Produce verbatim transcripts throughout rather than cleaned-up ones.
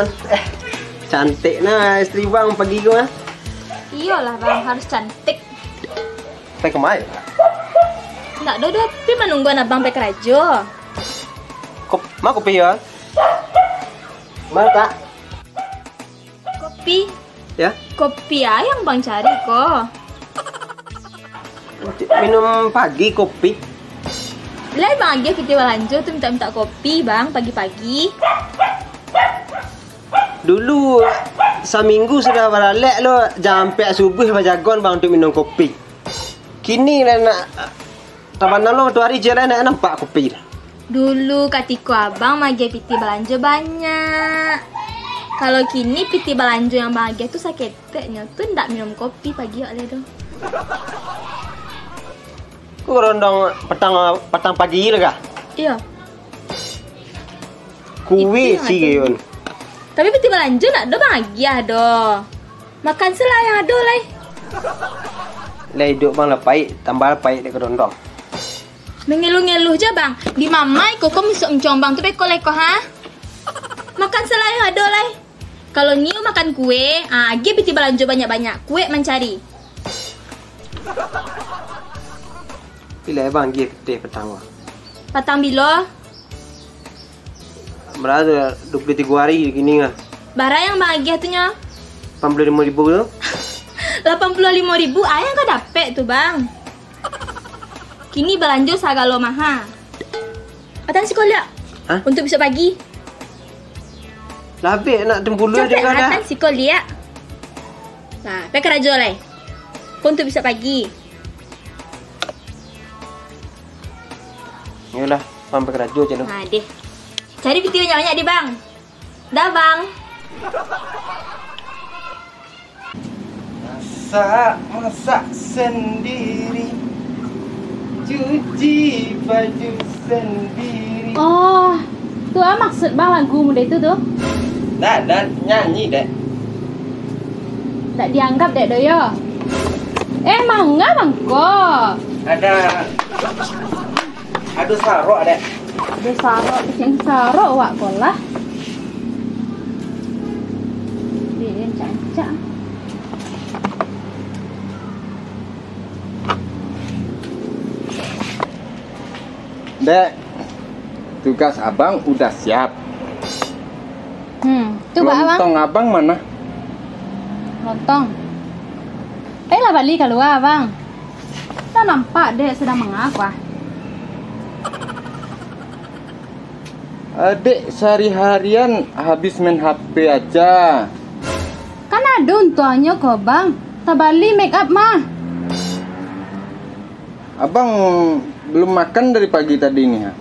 Eh, cantik nah istri bang pagi ko, ah. Iyolah, Bang, harus cantik. Pai kemai? Ndak doh, doh, tapi manungguan abang pai karajo. Kop-, ma kopi yo? Ma, Kak? Kopi. Ya? Kopi a yang bang cari ko? Minum pagi kopi. Lai bang agiah pitih balanjo tu mintak-mintak kopi, bang, pagi-pagi. Dulu, saminggu sudah baralek lo, jam ampek subuah bajagon bang untuk minum kopi. Kini lah nak, tabana lo tu hari je lah nak nampak kopi lah. Dulu katiko abang magiah pitih balanjo banyak. Kalau kini pitih balanjo yang bang agiah tu saketeknyo tu ndak minum kopi pagi awak lai doh. Ko rondong patang, patang pagi lah kah? Iyo. Kuih sih, Yun. Tapi pitih balanjo ndak doh bang agiah doh. Makan se lah yang ado lai. Lah iduik bang lah paik, tambah lah paik dek ka rondong. Mangeluh-ngeluh je bang. Di mamai ko ko misok mincong bang tu beko lai ko, ha? Makan se lah yang ado lai. Kalau nio makan kue, ah, agiah pitih balanjo banyak-banyak. Kue mancari. Pila bang agiah pitih patang ko? Patang bilo? Bara tu, dua puluh tigo hari kini lah. Bara yang bang agiah tu nyo? Lapan puluah limo ribu tu. Lapan puluah limo ribu, a yang ka dapek tu, Bang? Kini balanjo sagalo maha. Atan siko liak. Hah? Untuk besok pagi. Labek nak tempuluah. Capek dia lah, dah. Atan siko liak. Nah, pai karajo lai. Ko untuk besok pagi. Yolah, bang pai karajo je lu. Ha, deh. Cari pitih banyak-banyak deh, Bang. Dah, Bang. Masak, masak sendiri. Cuci baju sendiri. Oh, tu ah maksud Bang lagu mudo tu tu? Dah, dah nyanyi, Dek. Ndak dianggap, Dek, doh, yo. Eh, manga mangko. Ada, ada sarok, Dek. Ada sarok, kecil sarok wak ko lah. Dek, rancak-rancak. Dek, tugas abang udah siap. Hmm, tu, Bang. Lontong abang mana? Lontong. Pai lah bali kalua, Bang. Ndak nampak, Dek, sadang manga ko ah. Adek sehari-harian habis main H P aja. Kan ado untuangnyo ko, Bang. Tabali make up mah. Abang belum makan dari pagi tadi ni, ha?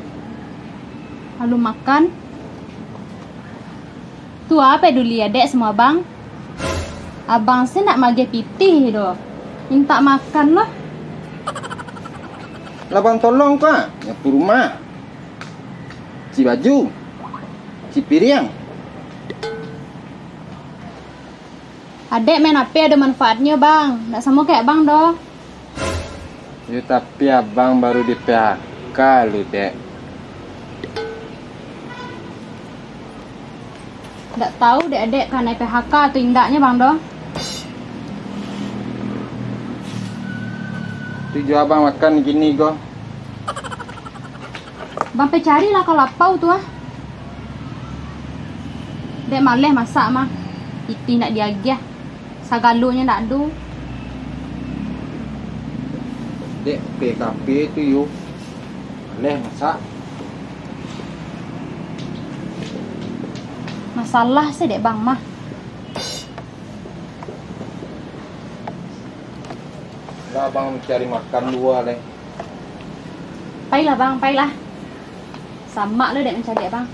Belum makan? Tu a peduli adek samo abang? Abang se ndak magiah pitih doh. Mintak makan lah. Lah bang tolong ko, nyapu rumah, cuci baju, cuci piriang. Adek main H P ado manfaatnyo, Bang. Ndak samo kayak Bang doh. Yo, tapi abang baru di P H K lu, Dek. Ndak tahu dek adek kanai P H K atau indaknyo, Bang, doh. Tujuah abang makan kini ko. Bang, pai carilah ka lapau tu, ah. Dek maleh masak mah. Pitih ndak diagiah. Sagalonyo ndak ado. Dek P K P tu yo. Maleh masak. Masalah se dek Bang mah. Lah, Bang cari makan lua lai. Pailah, Bang, pailah. Samak lo dek mancaliak, Bang.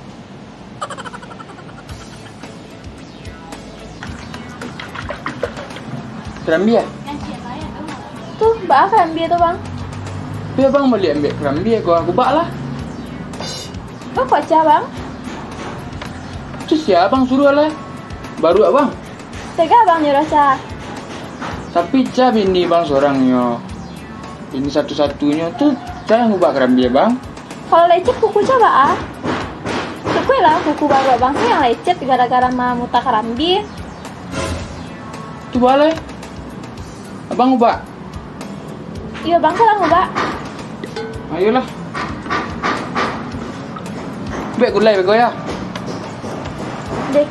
Karambia? Tu, baa karambia tu, Bang? Pi, Abang baliak ambiak karambia ko, aku bak lah. Baa kok cah, Bang? Tu sia Abang suruah lah? Baruak, Bang. Tega Abang nyuruah cah? Tapi cah bini Bang sorangnyo. Bini satu-satunyo tu, cah yang ubah karambia, Bang. Kalau lecet kuku cah baa? Cukuiklah kuku baru abang tu yang lecet gara-gara mamuta karambia. Tu baa lai. Abang ubah? Iyo, abang salah ubah. Ayolah. Buek gulai beko yo. Deh.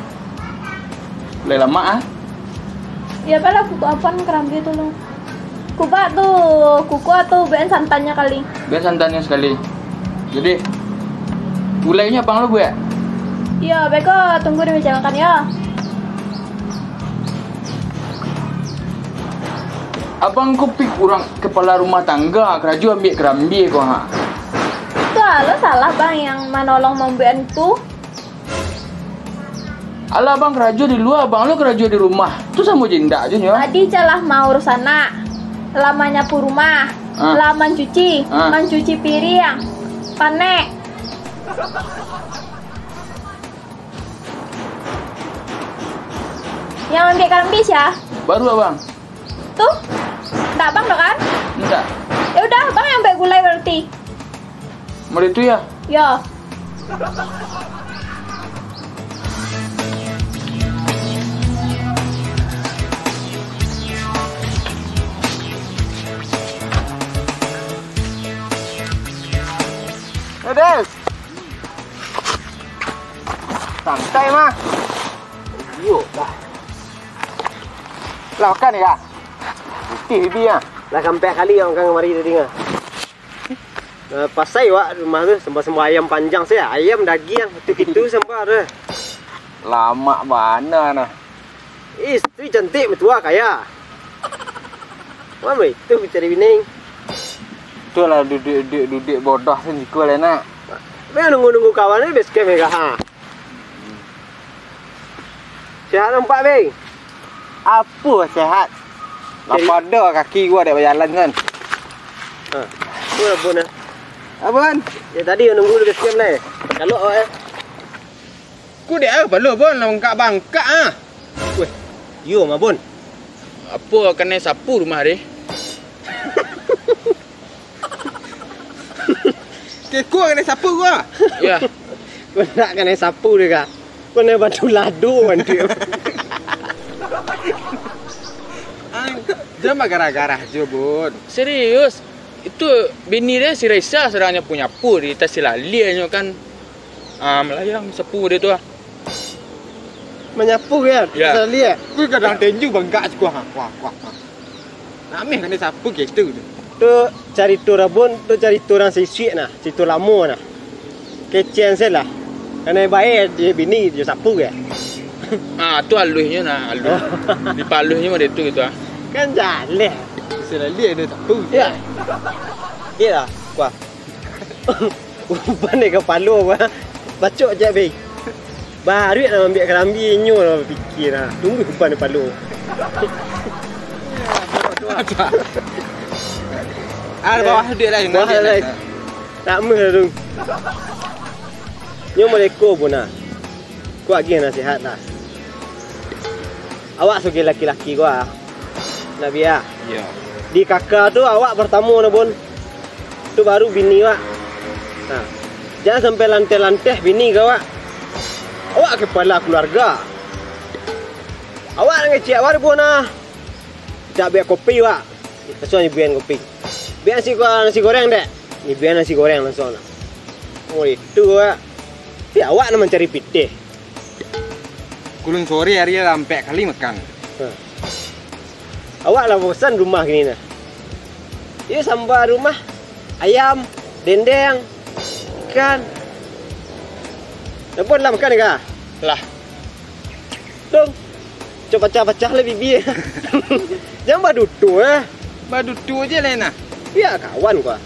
Gulai lamak ah. Iyo, apolah kuku apan karambia tu lo. Kuku tu, kuku tu buek santannyo kali. Buek santannyo sakali. Jadi, gulainyo abang lo buek? Iyo, beko tunggu di meja makan yo. Abang ko pik urang kapalo rumah tangga, karajo ambiak karambia ko ha. Tu lo salah bang yang manolong mambuek tu. Alah, abang karajo di lua, abang lo karajo di rumah. Tu samo jo indak jo nyo. Tadi Calah maurus anak, lah manyapu rumah, Ah. lah mancuci, Ah. mancuci piriang, panek. Yang ambiak karambia sia? Baru abang. Tu? Ndak abang doh kan? Ndak. Ya udah, abang yang buek gulai berarti. Model tu ya? Ya. Edes. Santai mah. Iyo dah. Lah makan ka? Putih bibi ah. Lah sampai kali yang makan kamari tadi ngah. Nah, pasai wak rumah tu sambah-sambah ayam panjang sajo, ayam dagiang, itu-itu sambah tu. Lamak bana nah. Istri cantik, mertua kaya. Mano itu cari bini? Tu lah duduak-duduak bodoh tu jiko lah nak. Meh nunggu-nunggu kawan ni base camp mega ha. Sehat nampak, Bang? Apo sehat? Jadi lah pado kaki gua dek bajalan kan. Ha, tu lah pun, eh. Apo, Ban? Ya, tadi nunggu di base camp ni. Kalau awak, eh. Ku dek ah, palo pun lah bangkak-bangkak ah. Weh, iyo mah, Bon. Apo kanai sapu rumah deh? Keko kanai sapu gua. Ya. Kau nak kanai sapu deh, Kak? Kau nak batu lado, anjir. Ang, jangan bagarah-garah jo, Bon. Serius. Itu bini dia si Raisa serangnyo punyo apo di tas si Lalia nyo kan. Ah, melayang sapu dia tu ah. Manyapu kan? Ya. Bisa lihat. Kui kadang tenju bangkak siko ha. Wah, wah, wah. Nameh kanai sapu gitu tu. Tu carito Rabun, tu carito urang sisuik nah, carito lamo nah. Kecen se lah. Kanai bae dia bini dia sapu ke? Ah, tu aluhnyo nah, aluh. Oh. Dipaluhnyo model tu gitu ah. Kan jaleh. Bisa lihat dia sapu. Ya. Iya lah, kuah. Uban di kapalo, bah. Bacok jak, Bey. Baruik nak ambiak karambia, inyo lah bapikia, nah. Tunggu uban di kapalo. Ah, bawah duit lain, bawah duit lain. Lain. Tak meh tu. Nyo maleko pun, nah. Kuat gih nasihat, nah. Awak sabagai laki-laki ko ah. Nak biak. Iyo. Di kaka tu awak partamo nah, Bon. Tu baru bini awak. Nah. Jan sampai lanteh-lanteh bini ka awak. Awak kapala kaluarga. Awak nan kecek baru, Bon ah. Dak biak kopi awak. Langsung nyo biak kopi. Biak nasi, nasi goreng dek. Nyo biak nasi goreng langsung nah. Oh, itu awak. Tapi awak nan mancari pitih. Kulun sore ari lah ampek kali makan. Ha. Awak lah bosan rumah kini nah. Iyo samba rumah, ayam, dendeng, ikan. Ampun lah makan ka? Lah. Dong. Cok pacah-pacah lah bibia. Jan baduto eh. Baduto je lah nah. Biak kawan gua.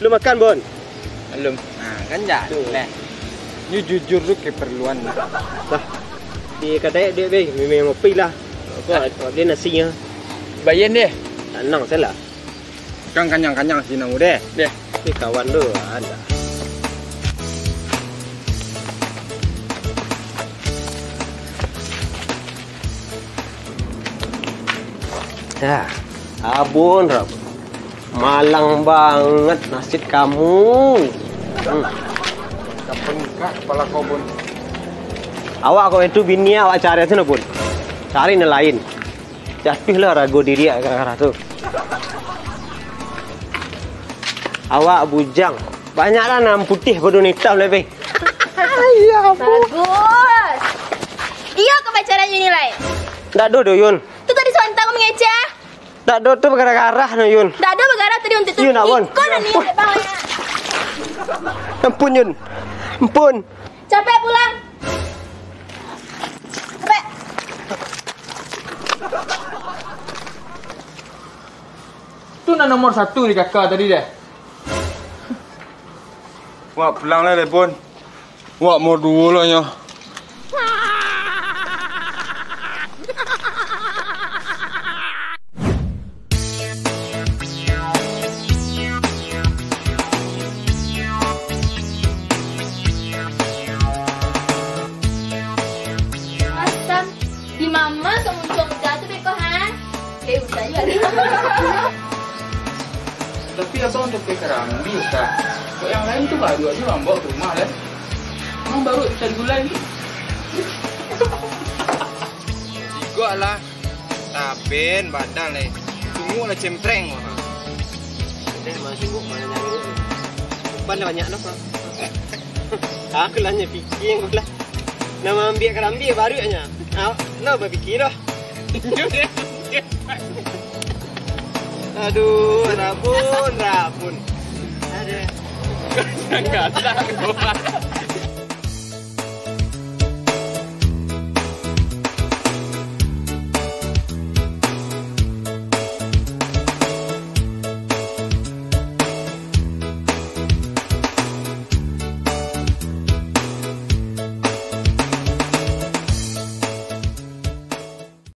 Lu makan, Bon? Alun. Nah, kan jaleh. Nyo jujur tu keperluan. Lah. Di kadai dek be, memang ngopi lah. Aku awak beli nasi nya. Bayan deh. Tanang salah. Kan kanyang-kanyang sinau deh. Deh. Tapi kawan tu ada. Dah, Rabun, Rabun. Malang banget nasib kamu. Hmm. Ka bangkak kapalo kau, Bun. Awak kok itu bini awak cari tu, Bun. Cari nan lain. Jatuahlah rago diri awak gara-gara tu. Awak bujang. Banyaklah nan putiah pado nan itam lai. Bagus. Iyo ka pacaran Yuni lai. Ndak ado doh, Yun. Tu tadi sontak ko mangecek. Ndak ado, tu bagarah-garah no, Yun. Ndak ado bagarah tadi untuak tu. Yun, nak, Bun. Iko nan ni, Bang. Ampun, Yun. Ampun. Capek pulang. Capek. Tu nan nomor satu di kaka tadi deh. Wak pulang lah, Lepon. Wak mau duo lah nyo. Asam, di mama sok muncuang udah tu beko, ha? Eh, udah juga. Tapi abang tu pakai karambia, Ustaz. Kok yang lain tu baru aja abang bawa ke rumah, kan? Abang baru bisa gulai. Jigok lah. Taben badan lai. Sungguh lah cempreng. Deh, mah sungguh, mana nyari. Ban dah banyak dah, Pak. Aku lah nyo pikir, aku lah. Nak maambiak karambia baru nyo. Ah, nak bapikia dah. Aduh, rabun, rabun. Aduh. Jangan takut.